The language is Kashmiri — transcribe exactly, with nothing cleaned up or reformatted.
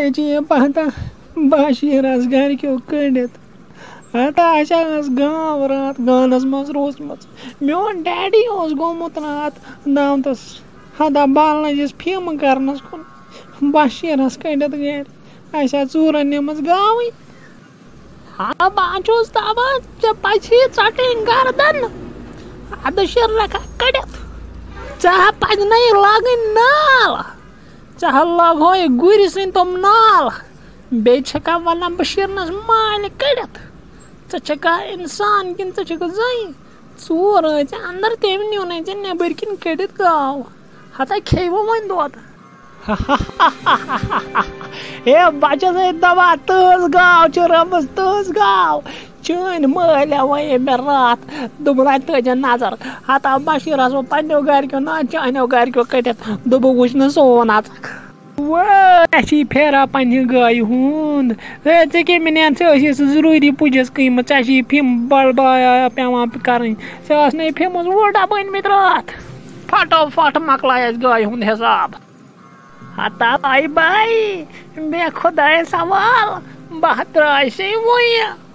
ژےٚ چھِ یہِ پتہ، بشیٖر آس گرِکیو کٔڑِتھ۔ ہتا اَسہِ ٲس گاو راتھ گانَس منٛز روٗزمٕژ۔ میون ڈیڈی اوس گوٚمُت راتھ دعوتَس، ہتا بالنَس یِژھ فِم کرنَس کُن۔ بشیٖرَس کٔڑِتھ گرِ۔ اَسہِ آسہٕ ژوٗرَن نِمٕژ گاوٕے۔ ہا، بہٕ چھُس دَپان، ژےٚ پَزِ ژَٹٕنۍ گردن۔ اَدٕ شیٖرنَکھا کٔڑِتھ۔ ژےٚ ہا پَزِ نَے لاگٕنۍ نال۔ ژےٚ ہا لاگہوے گُرۍ سٕنٛدۍ تِم نال۔ بیٚیہِ چھَکھا وَنان بہٕ شیٖرنَس مالہِ کٔڑِتھ؟ ژٕ چھَکھا اِنسان کِنہٕ ژٕ چھَکھ زٔنۍ؟ ژور ٲسۍ اَندَر، تٔمۍ نیوٗ نَے ژےٚ نٮ۪بٕرۍ کِنۍ کٔڑِتھ گاو۔ ہَتا کھیٚیہِ وۄنۍ دۄد۔ ہے بَچَس ہے دَپان، تٕہٕنٛز گاو چھِ رٔمٕژ، تٕہٕنٛز گاو۔ چٲنۍ مٲلۍ وَنے مےٚ راتھ، دوٚپُن، "اَتہِ تھٲیزِ نظر۔" ہتا بشیٖر ہسا پننیو گرِکیو، نہ چانیو گرِکیو کٔڑِتھ، دوٚپُکھ، "وٕچھ نہٕ سون اَژَکھ۔" وٲے، اَسہِ یی پھیران پننہِ گایہِ ہُنٛد۔ ہے، ژےٚ کیٛاہ مےٚ نِیَن، ژےٚ ٲسی سُہ ضروٗری پُجَس قۭمَتھ، ژےٚ چھِ یہِ فِم بڑبایا پٮ۪وان کَرٕنۍ۔ ژےٚ ٲس نہٕ یہِ فِم منٛز ووٹا بٔنۍمٕتۍ راتھ۔ پھٹو پھٹ مۄکلایہِ اَسہِ گایہِ ہُنٛد حساب۔ ہتا باے باے، بے خۄدایَس حوال، بہٕ ہا درٛاے سے وۄنۍ۔